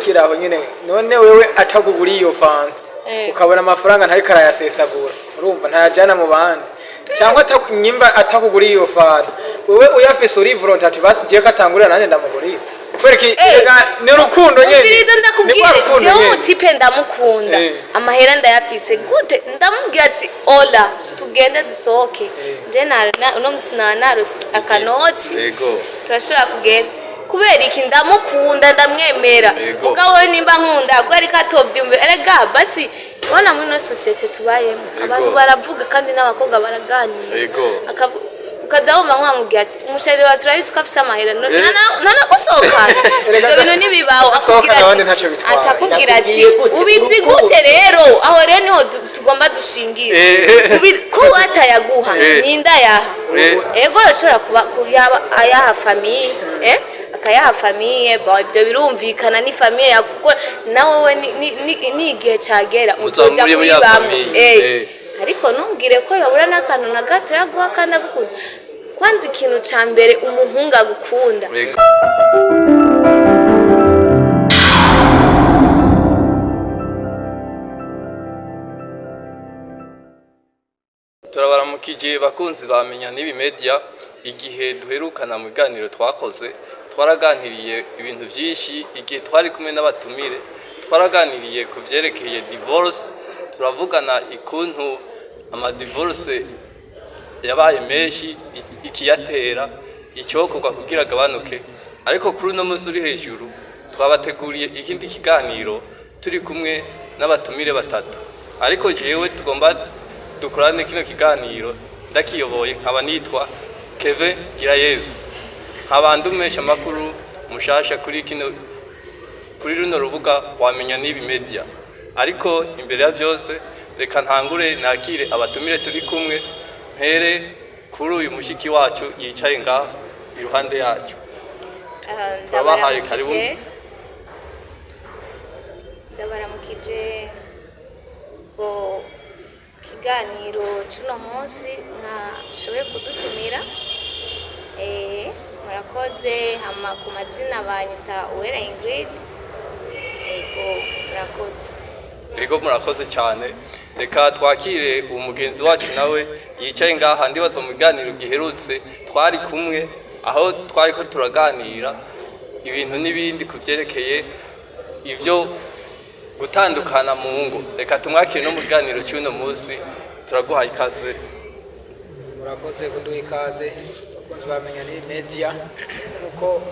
Ukiri aho nyine, none wewe ataguguriye iyo fanta, ukabona amafaranga ntariko arayasesagura, urumva ntayajana mu bandi, cyangwa nyimba atakuguriye iyo fanta, wewe uyafise uri volonté ati basi jewe ko atangurira nanjye ndamugurira, kubera iki? Erega ni urukundo nyene. Umviriza. Ni Ndakubwire. rwa rukundo Jewe nyene. Umutype ndamukunda, amahera ndayafise gute? Ndamubwira ati: "Ola, tugende dusohoke." Je uno musi narose akanoti, turashobora kugenda. Kubera iki? Ndamukunda, ndamwemera. Mugabo we nimba nkunda ubwo ariko atovyumva, erega basi ubona muri ino société tubayemo abantu baravuga, kandi n'abakobwa baraganira. Ukaza wumva nkwamubwira ati: "Umuchéri wawe turabizi ko afise amahera, ntanagusohokana." Erega Ivyo bintu ntibibaho. gusohokana Akubwira abandi ati, ntacyo bitwaye. atakubwira ati: Nakubwiye gute? "Ubizi Urukundo. gute?" Rero aho rero niho tugomba dushingira. Ko watayaguha, ninda yaha? Ego, yoshobora kuba yaba ayaha famille, akayaha famille. Bon, ivyo birumvikana, ni famille yakuko nawe we ni igihe cagera Muzoba uzoja muri ya kuyibamwo. famille. Ariko ntumbwire ko yobura n'akantu na gato yaguha kandi agukunda. Kwanza ikintu ca mbere, umuhungu agukunda. Turabaramukije bakunzi bamenya n'ibi media. Igihe duherukana mu biganiro twakoze, twaraganiriye ibintu byinshi. Igihe twari kumwe n'abatumire, twaraganiriye ku byerekeye divorce, turavugana ikuntu amadivorce yabaye menshi, ikiyatera, icyokorwa kugira agabanuke. Ariko kuri uno munsi uri hejuru twabateguriye ikindi kiganiro turi kumwe n'abatumire batatu, ariko jewe tugomba dukorane kino kiganiro ndakiyoboye, nkaba nitwa Keve Girayezu, nkaba ndumesha amakuru mushasha kuri kino, kuri runo rubuga wamenya n'ibi media. Ariko imbere ya byose, reka ntangure nakire abatumire turi kumwe, mpere kuri uyu mushiki wacu yicaye ngaha iruhande yacu. Turabahaye karibu. Ndabaramukije ku kiganiro c'uno munsi mwashoboye kudutumira. Murakoze. Hama ku mazina banyita Uwera Ingrid. Ego, murakoze. Ego, murakoze cyane. Reka twakire uwo mugenzi wacu nawe yicaye ngaha. Ndibaza mu biganiro giherutse twari kumwe, aho twari ko turaganira ibintu n'ibindi ku byerekeye ibyo gutandukana mu ngo. Reka tumwakire no mu biganiro cy'uno munsi. Turaguhaye ikaze. Murakoze kuduha ikaze, bakunzi bamenya ni media. Nkuko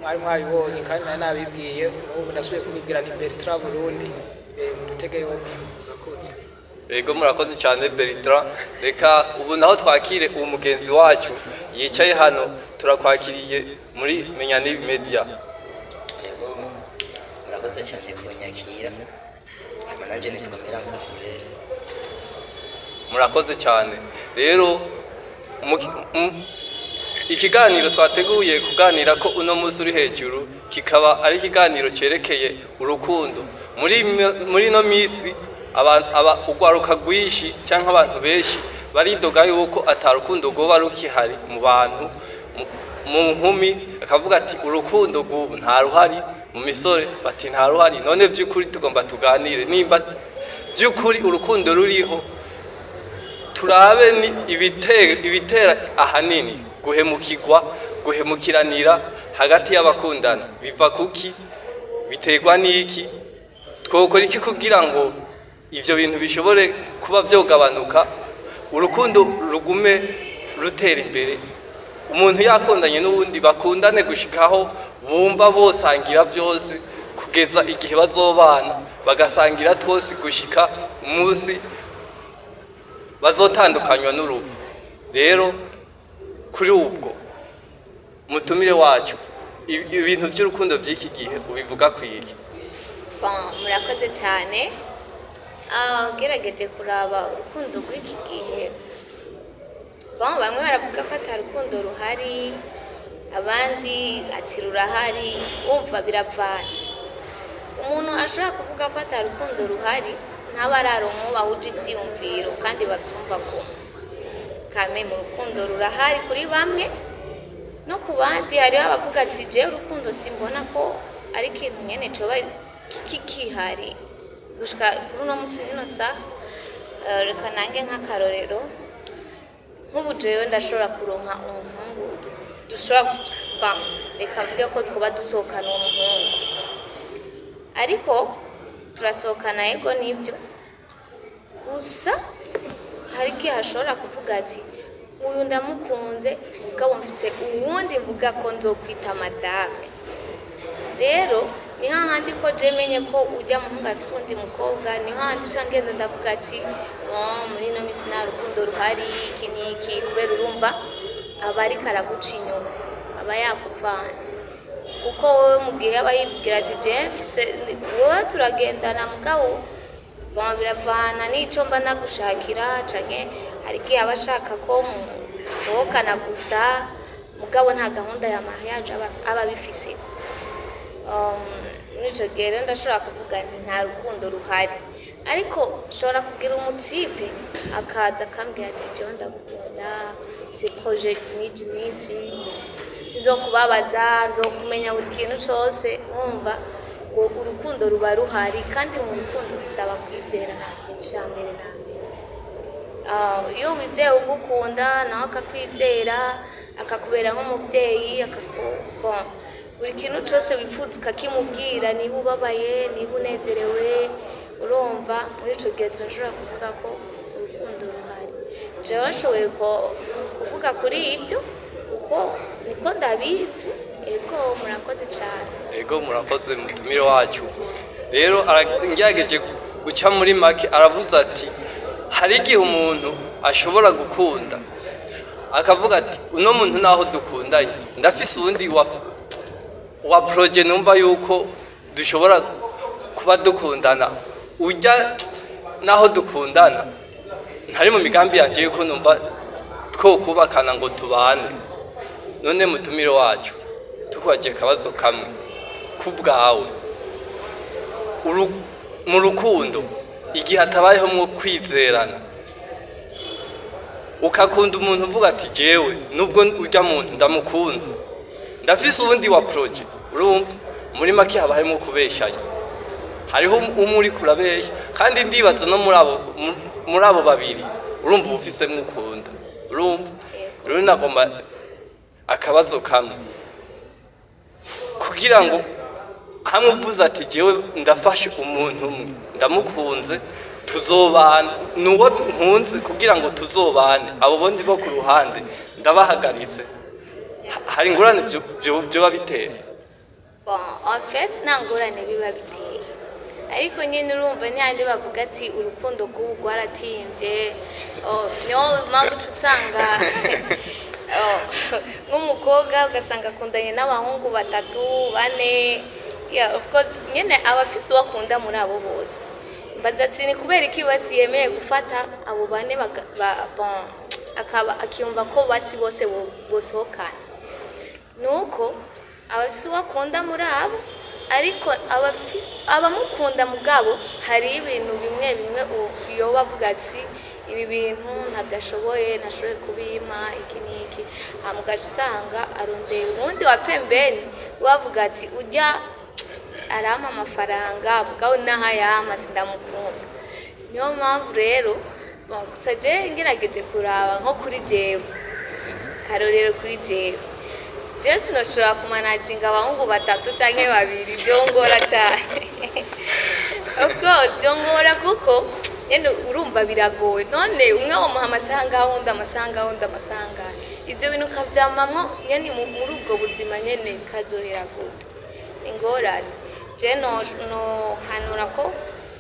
mwari mwabibonye kandi nari nabibwiye, n'ubu ndasubiye kubibwira, ni Bertrand Burundi. Mudutege yombi, murakoze. Ego, murakoze cyane Bertrand. Reka ubu naho twakire uwo mugenzi wacu yicaye hano. Turakwakiriye muri Menya n'ibi Media. Yego, murakoze cyane kunyakira. Hama nanjye nitwa Meranse Fidele. Murakoze cyane. Rero ikiganiro twateguye kuganira ko uno munsi uri hejuru kikaba ari ikiganiro cyerekeye urukundo muri ino minsi. Urwaruka rwinshi cyangwa abantu benshi baridoga yuko atarukundo rwoba rukihari mu bantu, mu nkumi akavuga ati: "Urukundo rw'ubu nta ruhari." Mu misore bati: "Nta ruhari." None by'ukuri tugomba tuganire nimba by'ukuri urukundo ruriho, turabe ni ibitera ahanini guhemukirwa, guhemukiranira hagati y'abakundana. Biva kuki? Biterwa n'iki? Twokora iki kugira ngo ivyo bintu bishobore kuba vyogabanuka, urukundo rugume rutera imbere, umuntu yakundanye n'uwundi bakundane gushikaho bumva bosangira vyose, kugeza igihe bazobana bagasangira twose gushika umunsi bazotandukanywa n'urupfu. Rero kuri ubwo, mutumire wacu, ibintu by'urukundo by'iki gihe ubivuga kwiki? Bon, murakoze cyane. Ugerageje kuraba urukundo rw'iki gihe, bon, bamwe baravuga ko ata rukundo ruhari, abandi ati rurahari. Wumva biravana. Umuntu ashobora kuvuga ko ata rukundo ruhari ntaba araronka uwo bahuje ibyiyumviro kandi babyumva kumwe. Kame mu rukundo rurahari kuri bamwe, no ku bandi hariho abavuga ati: "Jewe urukundo simbona ko Ari ikintu nyene coba kikihari gushika kuri uno musi zino saha. Reka nange nk'akarorero, nk'ubu jewe ndashobora kuronka umuhungu dushobora reka mvuge ko twoba dusohokana uwo muhungu, ariko turasohokana, yego nibyo, gusa hari igihe ashobora kuvuga ati: "Uyu ndamukunze, mugabo mfise uwundi mvuga ko nzokwita madame." Rero ni hahandi ko je menye ko ujya muhungu afise uwundi mukobwa, ni hahandi ca ngenda ndavuga ati: "Oh, muri ino misi nta rukundo ruhari, iki n'iki," kubera urumva aba ariko araguca inyuma, aba yakuvanze, kuko wowe mu gihe aba yibwira ati: "Je mfise wowe, turagendana," mugabo bon, biravana n'ico mba nagushakira, canke hari igihe aba ashaka ko musohokana gusa, mugabo nta gahunda ya mariage aba abifiseko. Muri ico gihe rero ndashobora kuvuga nti nta rukundo ruhari, ariko nshobora kugira umutipe akaza akambwira ati: "Jewe ndagukunda, mfise projet n'izi n'izi, sinzokubabaza, nzokumenya buri kintu cose." Wumva ngo urukundo ruba ruhari, kandi mu rukundo bisaba kwizerana ica mbere na mbere. Iyo wizeye ugukunda, nawe akakwizera, akakubera nk'umubyeyi, bon, buri kintu cyose wifuza ukakimubwira, niba ubabaye, niba unezerewe, urumva muri ico gihe turashobora kuvuga ko urukundo ruhari. Jewe nshoboye kuvuga kuri ibyo kuko niko ndabizi. Ego, murakoze cyane. Ego, murakoze mutumire wacu. Rero ngerageje guca muri make, aravuze ati hari igihe umuntu ashobora gukunda akavuga ati: "Uno muntu naho dukundanye, ndafise uwundi wa projet, numva yuko dushobora kuba dukundana, ujya naho dukundana ntari mu migambi yanjye yuko numva twokubakana ngo tubane." None mutumire wacu, tukwagiye akabazo kamwe ku bwawe: mu rukundo, igihe hatabayeho mwo kwizerana, ukakunda umuntu uvuga ati: "Jewe nubwo ujya muntu ndamukunze, ndafise uwundi wa projet," urumva muri make haba harimo kubeshanya, hariho umwe uri kurabeshya, kandi ndibaza no muri abo babiri urumva uba ufisemwo ukunda. Urumva rero nagomba akabazo kamwe, kugira ngo hamwe uvuze ati: "Jewe ndafashe umuntu umwe, ndamukunze, tuzobana, nuwo nkunze, kugira ngo tuzobane, abo bondi bo ku ruhande ndabahagaritse," hari ingorane vyoba bitera? Bon, en fait nta ngorane biba biteye, ariko nyine urumva ntihandi bavuga ati urukundo rw'ubu rwaratimbye. Oh, niyo mpamvu uca usanga, oh, nk'umukobwa ugasanga akundanye n'abahungu batatu, bane. Yeah, of course nyine aba afise uwo akunda muri abo bose. Mbaza ati ni kubera iki basi yemeye gufata abo bane, bon, akaba akiyumva ko basi bose bosohokana? Nuko abafise uwo akunda muri abo, ariko abamukunda, mugabo hari ibintu bimwe bimwe iyo bavuga ati ibi bintu ntabyo ashoboye, ntashoboye kubima iki n'iki, hama ugaca usanga arondeye uwundi wa pembeni, wavuga ati ujya arampa amafaranga, mugabo n'aho ayampa sindamukunda. Niyo mpamvu rero, bon, gusa je ngerageje kuraba nko kuri jewe, karorero kuri jewe, jewe sinoshobora kumanaginga abahungu batatu canke babiri, vyongora cane. Of course vyongora, kuko nyene urumva biragoye. None umwe womuha amasaha ngaho, uwundi amasaha ngaho, uwundi amasaha ngaho, ivyo bintu ukavyamamwo nyene muri ubwo buzima nyene, bikazohera gute? Ingorane. Je nohanura ko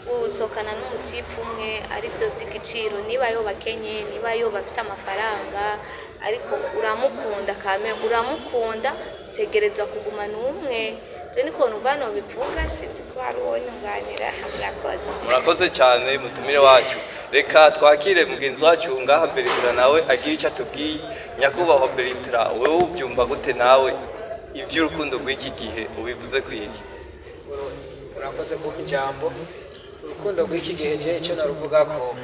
gusohokana n'umutipe umwe ari byo by'igiciro, niba yo bakenye, niba yo bafise amafaranga, ariko uramukunda kame, uramukunda, utegerezwa kugumana umwe. Je niko numva nobivuga, sinzi ko hari uwo nyunganira. Murakoze. Murakoze cyane mutumire wacu. Reka twakire mugenzi wacu ngaha Beritra, nawe agira icyo atubwiye. Nyakubahwa Beritra, wowe ubyumva gute nawe iby'urukundo rw'iki gihe, ubivuze ku iki? Urakoze kumpa ijambo. Urukundo rw'iki gihe, je icyo naruvuga ko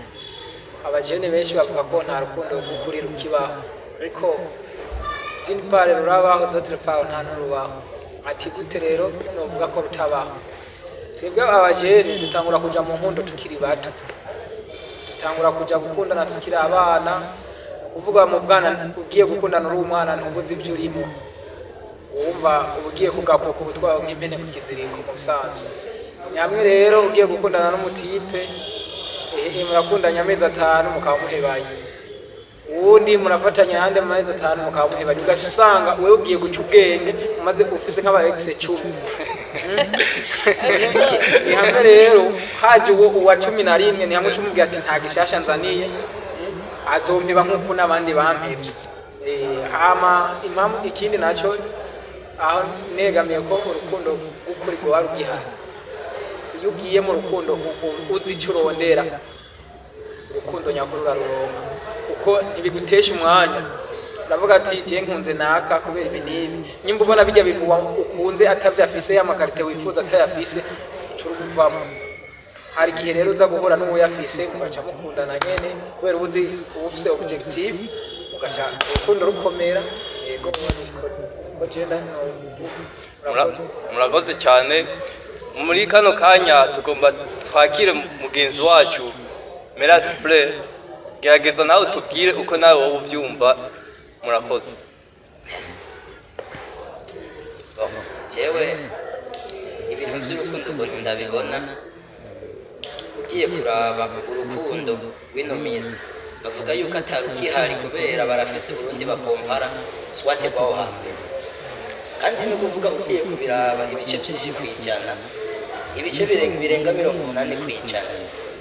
abajene benshi bavuga ko nta rukundo rw'ukuri rukibaho, ariko d'une part rurabaho, d'autre part nta n'urubaho. Ati gute rero novuga? novuga ko rutabaho. Twebwe abajene dutangura kuja mu nkundo tukiri bato, dutangura kuja gukundana tukiri abana. Kuvuga mu bwana, ugiye gukundana uri umwana, ntubuzi ibyo urimo, wumva uba ugiye kugakuka ubutwawe nk'impene ku kiziriko. Mu bisanzwe nyamwe rero, ugiye gukundana n'umutipe, murakundanye amezi 5 mukaba muhebanye, uwundi murafatanya ayandi amezi 5 mukaba muhebanye, ugasanga wewe ugiye guca ubwenge umaze ufise nk'aba ex 10. Ni hamwe rero haje uwo uwa 11, ni hamwe ucumubwira ati nta gishasha nzaniye, azompeba nk'uko n'abandi bampevye. Hama impamvu ikindi naco aho negamiye ko urukundo rw'ukuri rwoba rugihari, iyo ugiye mu rukundo uzi ico urondera, urukundo nyakuri uraruronka, kuko ntibigutesha umwanya. Uravuga ati je nkunze naka kubera ibi n'ibi. Nyimba ubona bijya bintu ukunze atavyo afise, y'ama qualités wifuza atayafise, curuvamo. Hari igihe rero uza guhura n'uwo yafise, mugaca mukundana nyene kubera uba uzi, uba ufise objectif, ugaca urukundo rukomera. Yego, niko ko je Murakoze. Murakoze cyane. Muri kano kanya tugomba twakire mugenzi wacu Meras Frere. Gerageza nawe utubwire uko nawe wowe ubyumva. Murakoze. Bon, jewe ibintu by'urukundo ukuntu ndabibona, ugiye kuraba urukundo rw'ino minsi, bavuga yuko atari ukihari kubera barafise Burundi bakompara swate rwaho hambere. Kandi ni ukuvuga ugiye kubiraba, ibice byinshi ku ijana, ibice birenga 80%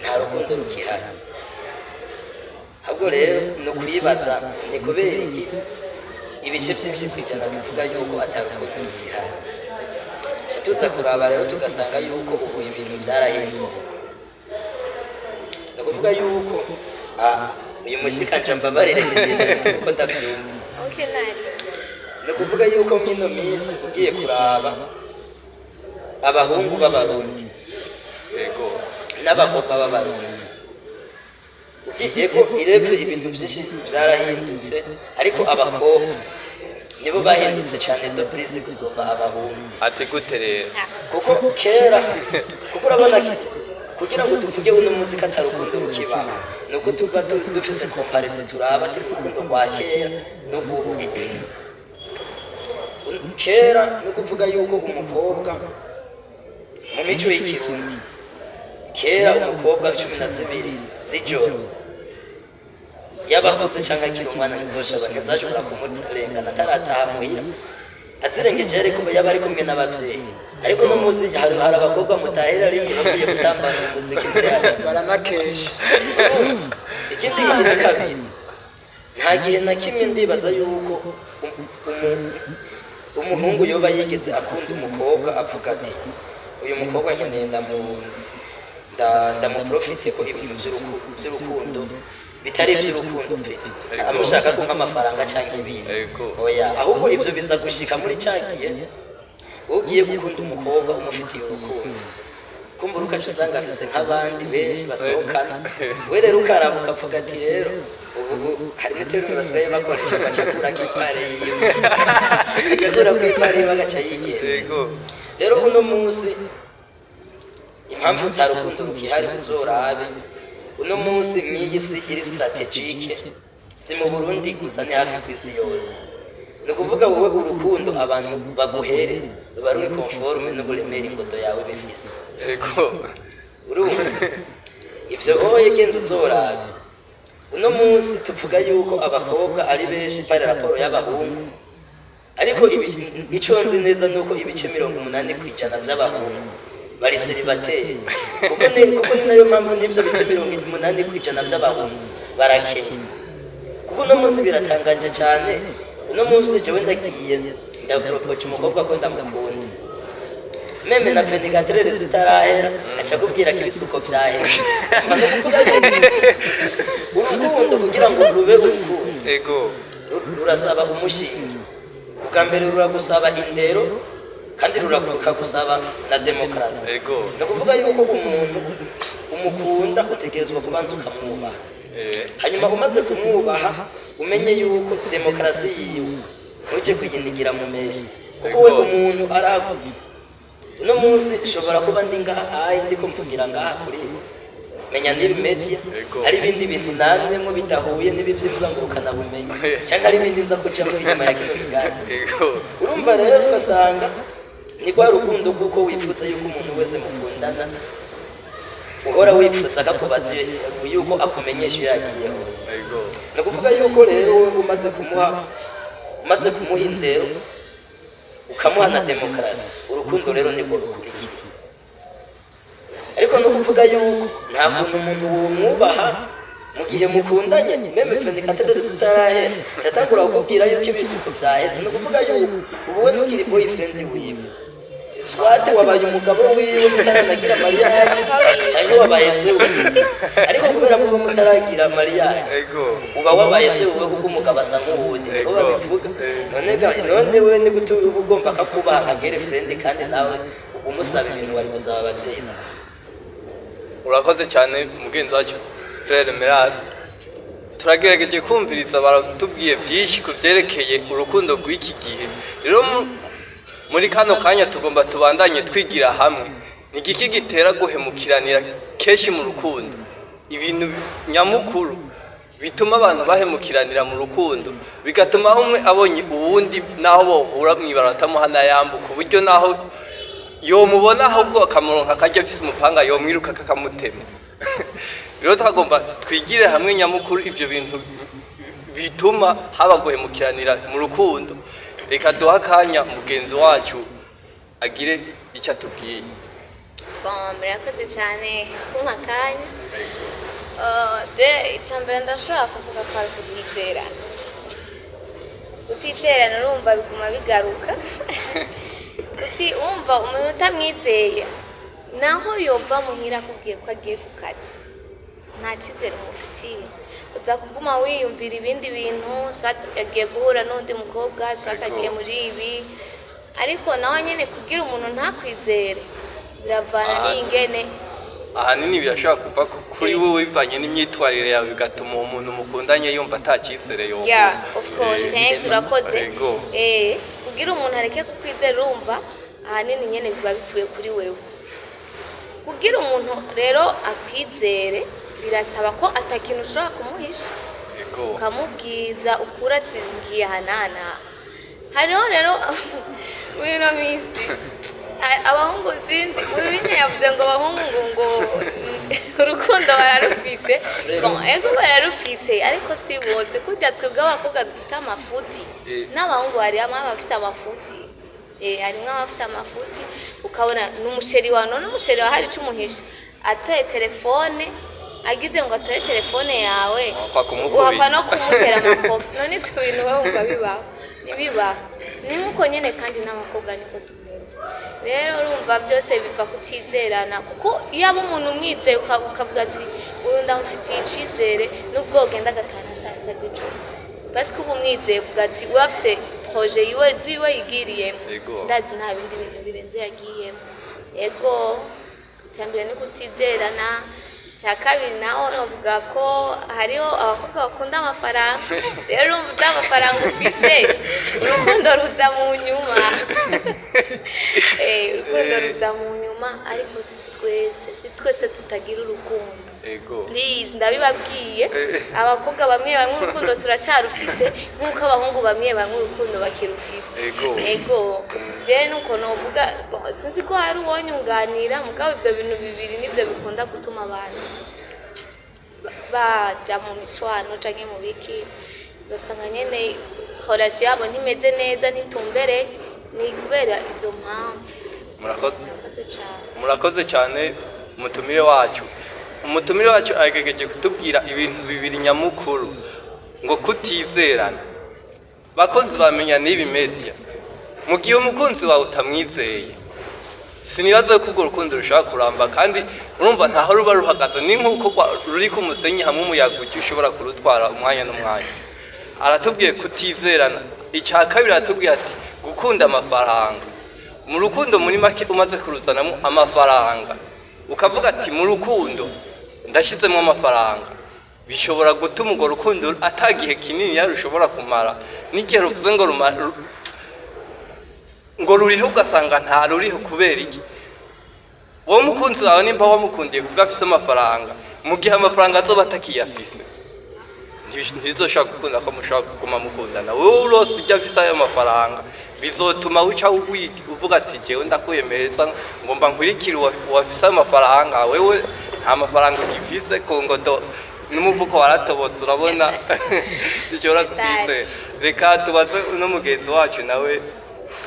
nta rukundo rukihari. Ahubwo rero ni ukwibaza, ni kubera iki ibice byinshi ku ijana tuvuga yuko atari urukundo rukihari? Tuca tuza kuraba rero tugasanga yuko ubu ibintu byarahindutse. Ni ukuvuga yuko uyu mushikanja, mbabarire kuko ndabyumva. Okay, nari. Ni ukuvuga yuko mw'ino minsi ugiye kuraba abahungu b'Abarundi n'abakobwa b'Abarundi, ugiye ko irepfo ibintu byinshi byarahindutse, ariko abakobwa nibo bahindutse cyane de plus gusumba abahungu. Ati gute rero? Kuko kera, kuko urabona, kugira ngo tuvuge uno munsi ko atari urukundo rukibaho, ni uko tuba dufise comparaison, turaba ati urukundo rwa kera n'ubw'ubu. Kera ni ukuvuga yuko umukobwa mu mico y'ikirundi kera, umukobwa 12 z'ijoro yaba akuze cyangwa akiri umwana, ntizashobora kumurengana atarataha muhira, azirengeje ariko yaba ari kumwe n'ababyeyi. Ariko no muzi hari abakobwa mutahira rimwe bavuye gutambana umuziki muri hariya. Baranakesha. Ikindi kigira kabiri, nta gihe na kimwe ndibaza yuko umuhungu yoba yigeze akunda umukobwa avuga ati uyu mukobwa nkeneye ndamuprofite ko ibintu by'urukundo bitari iby'urukundo pe, amushaka ko nk'amafaranga cyangwa ibindi. Oya, ahubwo ibyo biza gushika muri cya gihe ugiye gukunda umukobwa umufitiye urukundo, kumbura ukaca usanga afise nk'abandi benshi basohokana. We rero ukaraba ukavuga ati rero ubu hari n'iterune basigaye bakoresha, agaca akurako ipare yiwe, agakura ku ipare yiwe, agaca yigendera. Rero uno munsi impamvu nta rukundo rukihari, uzorabe uno munsi mw'iyi si iri stratégique, si mu Burundi gusa, ni hafi ku isi yose. Ni ukuvuga wowe urukundo abantu baguhereza ruba ruri conforme n'uburemere ingodo yawe bifise. Urumva ivyo oye, genda uzorabe uno munsi tuvuga yuko abakobwa ari benshi par rapport y'abahungu, ariko ico nzi neza ni uko ibice 80% by'abahungu bari célibataires, kuko ni nayo mpamvu n'ibyo bice 80% by'abahungu barakenye. Kuko uno munsi biratangaje cyane, uno munsi jewe ndagiye ndaporopoje umukobwa ko ndamukunda, même na 24 heures zitarahera aca akubwira ko ibisuko byahera. Mva no kuvuga yuko urukundo kugira ngo rube urukundo rurasaba umushinge. Ubwa mbere ruragusaba indero, kandi rukagusaba na demokarasi. Ni ukuvuga yuko umuntu umukunda utegerezwa kubanza ukamwubaha. Hanyuma umaze kumwubaha, umenye yuko demokarasi yiwe ntujye kuyinigira mu menshi, kuko we umuntu aragutse. Uno munsi nshobora kuba ndi ngaha ayi, ndiko mvugira ngaha kuri Menya N'ibi Media, hari ibindi bintu namyemwo bidahuye n'ibi by'imvangurukanabumenyi, cyangwa hari ibindi nza kujamo inyuma ya kino kiganiro. Urumva rero, ugasanga ni rwa rukundo rw'uko wifuza yuko umuntu wese mukundana uhora wifuza akakubaza yuko akumenyesha iyo yagiye hose. Ni ukuvuga yuko rero wowe umaze kumuha indero, ukamuha na demokarasi, urukundo rero nibwo rukurikiye. Ariko ni ukuvuga yuko nta kuntu umuntu womwubaha mu gihe mukundanye, même 24 heures zitarahera yatangura kukubwira yuko ibisubizo byaheze. Ni ukuvuga yuko ubu we ntukiri boyfriend wiwe, soit wabaye umugabo wiwe mutaranagira mariage, cyangwa wabaye se wiwe, ariko kubera ko mutaragira mariage, uba wabaye se wiwe, kuko umugabo asa nk'uwundi, niko babivuga. None we ni gute uba ugomba akakubaha nka girlfriend, kandi nawe umusaba ibintu wari gusaba ababyeyi bawe? Urakoze cyane, mugenzi wacu Frère Meras. Turagerageje kumviriza, baratubwiye byinshi ku byerekeye urukundo rw'iki gihe. Rero muri kano kanya tugomba tubandanye twigira hamwe ni igiki gitera guhemukiranira kenshi mu rukundo, ibintu nyamukuru bituma abantu bahemukiranira mu rukundo, bigatuma aho umwe abonye uwundi, naho bohura mw'ibarabara, atamuha n'ayambu, ku buryo naho yomubona ahubwo akamuronka akajya afise umupanga yomwiruka kakamutema. Rero twagomba twigire hamwe nyamukuru ivyo bintu bituma haba guhemukiranira mu rukundo. Reka duhe akanya mugenzi wacu agire icyo atubwiye. Bon, murakoze cyane kumpa akanya. De icya mbere ndashobora kuvuga ko ari kutizerana. Kutizerana, urumva biguma bigaruka. Uti wumva umuntu utamwizeye, naho yova muhira akubwiye ko agiye ku kazi, nta cyizere umufitiye, uza kuguma wiyumvira ibindi bintu, soit agiye guhura n'undi mukobwa, soit agiye muri ibi. Ariko nawe nyine kugira umuntu ntakwizere biravana n'ingene. Ahanini birashobora kuva kuri wowe bivanye n'imyitwarire yawe, bigatuma uwo muntu mukundanye yumva ata cyizere yokunda. Yeah, of course, thanks, urakoze. Kugira umuntu areke kukwizera, urumva ahanini nyene biba bivuye kuri wewe. Kugira umuntu rero akwizere birasaba ko atakintu ushobora kumuhisha, ukamubwiza ukuri ati ngiye aha n'aha n'aha. Hariho rero muri ino minsi abahungu, sinzi, uyu nyine yavuze ngo abahungu ngo urukundo bararufise. Bon, ego bararufise, ariko si bose. Kurya twebwe abakobwa dufite amafuti, n'abahungu harimo abafite amafuti. Harimwo abafite amafuti, ukabona n'umuchéri wawe, none umuchéri wawe hari ico umuhisha, atoye telefone, agize ngo atore telefone yawe, Wapfa kumukubita. Uhava no kumutera amakofi. None ivyo bintu wowe wumva bibaho? Ntibibaho. Ni nk'uko nyene kandi n'abakobwa niko tumeze. Rero urumva byose biva kutizerana, kuko iyo aba umuntu umwizeye, ukavuga ati uyu ndamufitiye icizere, nubwo wogenda agatahana saa 6 z'ijoro, basi kuba umwizeye, uvuga ati we afise projet yiwe ziwe yigiriyemo, ndazi nta bindi bintu birenze yagiyemo. Ego, icya mbere ni kutizerana. Icya kabiri naho novuga ko hariho abakobwa bakunda amafaranga. Rero urumva uta amafaranga ufise, urukundo ruza mu nyuma. Urukundo ruza mu nyuma, ariko si twese tutagira urukundo. Please, ndabibabwiye, abakobwa bamwe bamwe urukundo turacarufise, nk'uko abahungu bamwe bamwe urukundo bakirufise. Ego, je nuko novuga. Bon, sinzi ko hari uwonyunganira, mugabo ivyo bintu bibiri nivyo bikunda gutuma abantu baja mu miswano canke mu biki, ugasanga nyene relation yabo ntimeze neza, ntitumbere, ni kubera izo mpamvu. Murakoze. Murakoze cane. Murakoze cyane, umutumire wacu. Umutumire wacu agerageje kutubwira ibintu bibiri nyamukuru, ngo kutizerana. Bakunzi bamenya n'ibi media, mu gihe umukunzi wawe utamwizeye, sinibaza ko urwo rukundo rushobora kuramba. Kandi urumva ntaho ruba ruhagaze, ni nk'uko ruri ku musenyi, hamwe umuyaga uca ushobora kurutwara umwanya n'umwanya. Aratubwiye kutizerana. Icya kabiri aratubwiye ati gukunda amafaranga mu rukundo. Muri make, umaze kuruzanamo amafaranga, ukavuga ati mu rukundo ndashyizemo amafaranga, bishobora gutuma urwo rukundo atagihe kinini rushobora kumara. N'igihe ruvuze ngo ngo ruriho, ugasanga nta ruriho. Kubera iki? Wowe umukunzi wawe nimba wamukundiye kubwo afise amafaranga, mu gihe amafaranga azoba atakiyafise, ntibizoshobora gukunda ko mushobora kuguma mukundana. Wowe urose ujya afise ayo mafaranga, bizotuma uca uvuga ati: "Jewe ndakwemereza, ngomba nkurikire uwafise ayo mafaranga." Wewe nta mafaranga ugifise, ku ngodo n'umuvuko waratobotse, urabona dushobora kukwizera. Reka tubaze uno mugenzi wacu nawe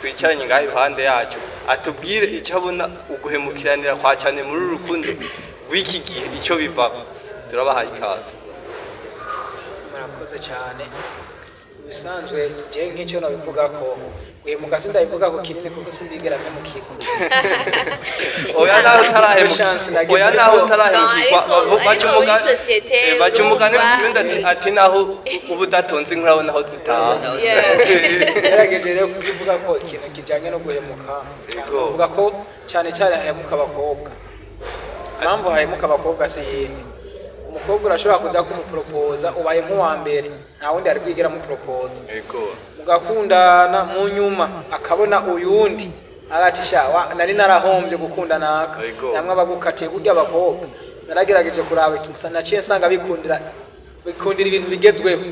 twicaranye ngaho iruhande yacu, atubwire icyo abona uguhemukiranira kwa cyane muri uru rukundo rw'iki gihe icyo bivako. Turabahaye ikaze. Murakoze cyane. Ibisanzwe jewe nk'icyo nabivuga ko guhemuka, sindabivuga ko kinini kuko sinzigera mpemukirwa. Oya, naho utarahemuka. Chance nagize. Oya, naho utarahemukirwa. Ariko- baca ariko muri umugani société baca umugani mu urumva- Kirundi ati naho uba udatonze inkuru urabona aho zitaha. Gerageje rero kubivuga ko ikintu kijyanye no guhemuka, bavuga ko cyane cyane hahemuka abakobwa. Impamvu hahemuka abakobwa si yindi: umukobwa urashobora kuza kumuporopoza, ubaye nk'uwa mbere, nta wundi ari bwigera amuporopoza, mugakundana, mu nyuma akabona uyundi agatisha: "Nari narahombye gukunda naka." Namwe abagukatiye burya abakobwa naragerageje kuraba ikintu naciye nsanga bikundira ibintu bigezweho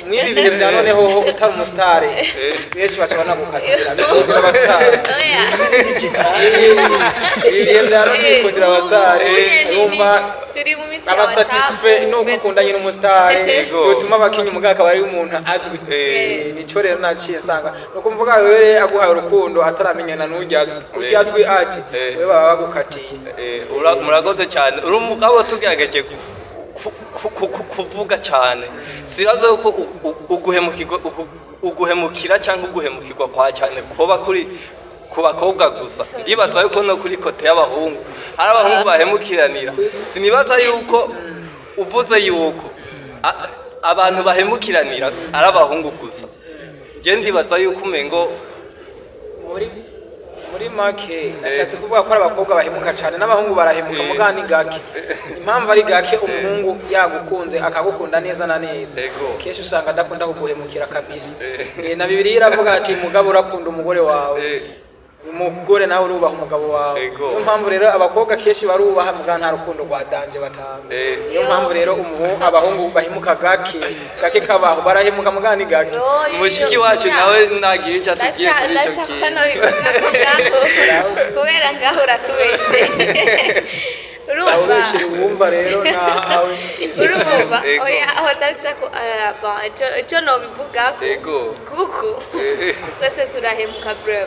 mw'ibi bihe vya none. Hoho utari umusitari, benshi baca banagukatira. Bikundira abasitari. Oya. Ibi bihe vya none bikundira abasitari. Urumva Turi mu minsi ya aba satisfait WhatsApp, nuko ukundanye n'umusitari, yotuma abakinya umugabo akaba ari umuntu azwi. Nico rero naciye nsanga nuko mvuga, wewe aguhaye urukundo ataramenyana n'urya azwi, urya azwi aje, wewe baba bagukatiye. Murakoze cyane. Uri umugabo, tugerageje kuvuga cyane, siraza ko uguhemukira cyangwa uguhemukirwa kwa cyane kuba kuri ku bakobwa gusa. Ndibaza yuko no kuri côté y'abahungu hari abahungu bahemukiranira. Sinibaza yuko uvuze yuko abantu bahemukiranira ari abahungu gusa. Njye ndibaza yuko umengo Muri make nashatse kuvuga ko ari abakobwa bahemuka cyane, n'abahungu barahemuka, muga ni gake. Impamvu ari gake, umuhungu yagukunze akagukunda neza na neza, kenshi usanga adakunda kuguhemukira kabisa. Na Bibiliya iravuga ati: "Mugabo urakunda umugore wawe, umugore nawe urubaha umugabo wawe." Niyo mpamvu rero abakobwa kenshi barubaha, muga nta rukundo rwa danger batanga. Niyo mpamvu rero abahungu bahemuka gake gake kabaho, barahemuka muga ni gake. Mushiki wacu nawe nagira icyo atubwiye kuri icyo Ndasa ko kintu. nobivuga ko ngaho, kubera ngaho uratubeshe, urumva? Ubeshye wumva rero nahawe. Urumva? Ego. Oya, aho ndasa ko bon, ico nobivugako, kuko twese turahemuka bro,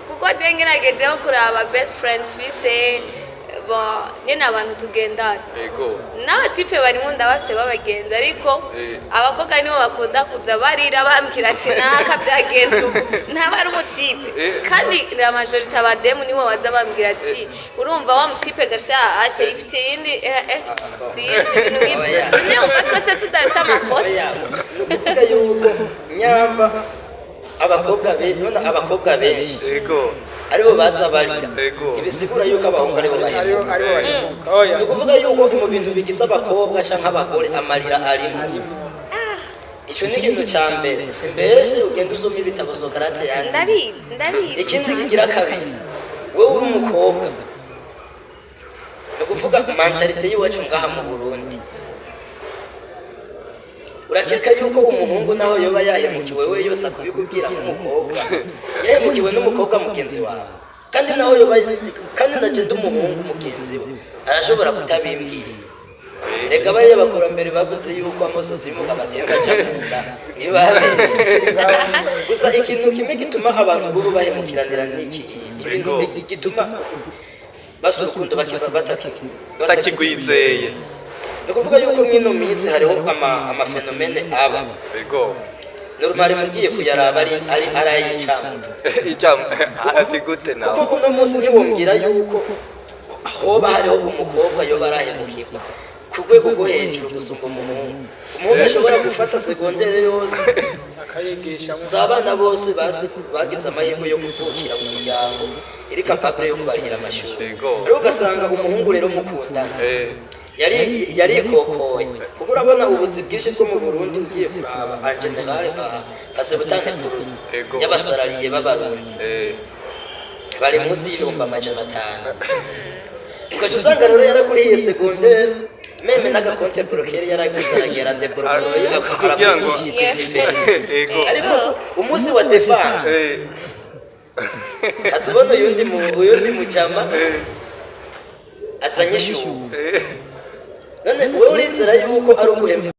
kuko je ngeragejeho kuraba best friend fise, bon, nyene abantu tugendana n'aba type barimo, ndabafise b'abagenzi, ariko abakobwa nibo bakunda kuza barira bambwira ati: "Naka byagenze uku." Ntaba ari umu type. Kandi la majorité abademu nibo baza bambwira ati: "Urumva wa mu type gasha ashe ifite iyindi, sinzi," ibintu nk'ibyo. Oya. None wumva twese tudafise amakosa? Oya, ni ukuvuga yuko nyamba abakobwa none abakobwa benshi aribo baza barira, ntibisigura yuko abahungu aribo bahemuka. Aribo bahemuka, oya. Ni ukuvuga yuko mu bintu bigize abakobwa cyangwa abagore, amarira arimo. Icyo ni ikintu cya mbere. Si mbese ugenda usoma ibitabo Sokarate yanditse. Ndabizi, ndabizi. Ikindi kigira kabiri, wowe uri umukobwa, ni ukuvuga mentalité y'iwacu ngaha mu Burundi, urakeka yuko umuhungu nawe yoba yahemukiwe, we yoza kubikubwira nk'umukobwa yahemukiwe n'umukobwa mugenzi wawe? Kandi nawe yoba, kandi nagenda umuhungu mugenzi we arashobora kutabimbwira. Reka bariya bakurambere bavuze yuko amosozi y'umugabo atemba ajya mu nda, ntibabeshye. Gusa ikintu kimwe gituma abantu bubu bahemukiranira ni iki: ibintu gituma basa urukundo batakigwizeye. Ni ukuvuga yuko mw'ino minsi hariho ama phénomènes aba normal, mugiye kuyaraba ari ay'icamutwe. Icyamu ati gute nawe? Kuko uno munsi ntiwumvira yuko hoba hariho umukobwa yoba arahemukirwa ku rwego rwo hejuru gusumba umuhungu. Umuhungu ashobora gufata secondaire yose, akayigisha. Si abana bose bagize amahirwe yo kuvukira mu miryango iri capable yo kubarihira amashuri. Rero ugasanga umuhungu rero mukundana yari yarikokoye, kuko urabona ubuzi bwinshi bwo mu Burundi, ugiye kuraba en général nka 70% y'aba salariés b'Abarundi. Bari munsi y'500,000. Ugaca usanga rero yarakuriye secondaire, même n'aga compte bloqué yaragize, aragera débloquer. Kugira ngo- Ariko umunsi wa défense, azibona uyundi mujama azanye ishuka. None wowe urizera yuko ari uguhema?